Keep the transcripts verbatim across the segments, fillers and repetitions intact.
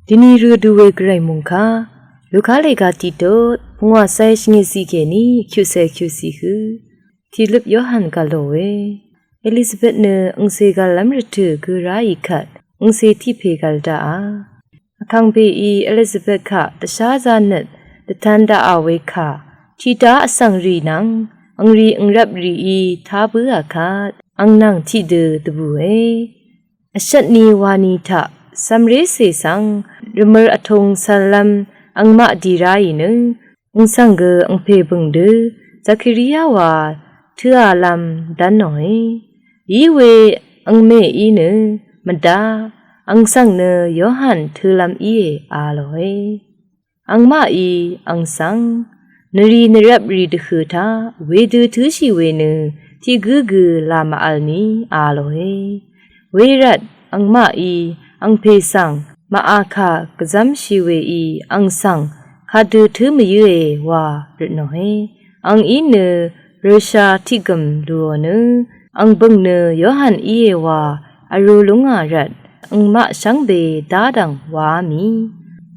Dini rø du we gvray mungka, Luka lega tiqdot, pungwa sai shvngit si keni, kyuse kyusi hø. Tilip Yohan galo we. Elizabeth nø angse gal lam rvtø gø ra i kat, angse tipe gal da a. Akangpe i Elizabeth ka dvsha za nøt, dvtan da a we ka, tida asang ri nang, angri angrap ri i ta bø a kat, ang nang tiqdø dvbu e. Vshvtni wani taq, cv̄mré cè svng, rvmør vtōng cv̄llv̄m, angmaq dì ráì nø, ngsvng gø angpè bø̀ng dø, Zakaria wa, tø̄ a lv̄m, dv́nòe. Í we, angmè í nø, mvdá, angsvng nø, Yohan tø̄lv̄m íe, a lòe. Angmaqí, ang svng, nvri nvrvprì dvhø̀ taq, wedø tǿshì we nø, tiq gǿ gø laq màvl ni, a lòe. Wervt, angmaqí, angpè svng, màvka, gvzv́mshì weí, ang svng, kadø tǿ mvyǿe, wa, rvtnòe. Angí nø, røsha tiq gø̀m lùò nø, ang bø̀ng nø, Yohan íe wa, vrū lúngà rvt, angmaq shvngbe dádv̀ng wa mì.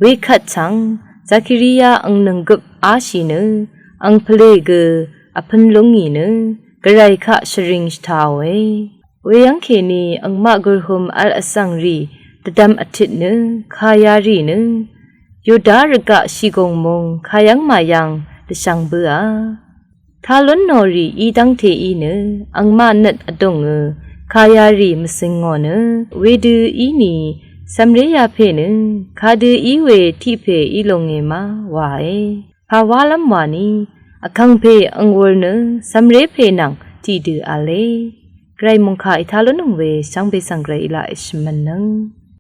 Wekvt svng, Zakaria ang nønggøp áshì nø, ang pvlè gø, vpǿn lúngì nø, gvray kaq shvring shvtaòe. Weyv́ng kèni angmaq gurhum vl vsvng rì, dvdvm vtit nø, kaya rì nø, Yuda rvgaq shìgùng mung, kayv́ng màyvng, dvshvng bǿà. Talún nò rì í dv́ngte í nø, angmaq nøt vdùngø, kaya rì mvsøng ngò nø, wedø í ni, cv̄mré yapè nø, kadø í we tiq pè í lúngì ma, wae. Pawálv́m wani, vkangpè angwūr nø, cv̄mré pè nvng, tiqdø v̄le. Gvray mungka í talún nvng we, shvngbe svng gvray í laq í shvmvn nøng.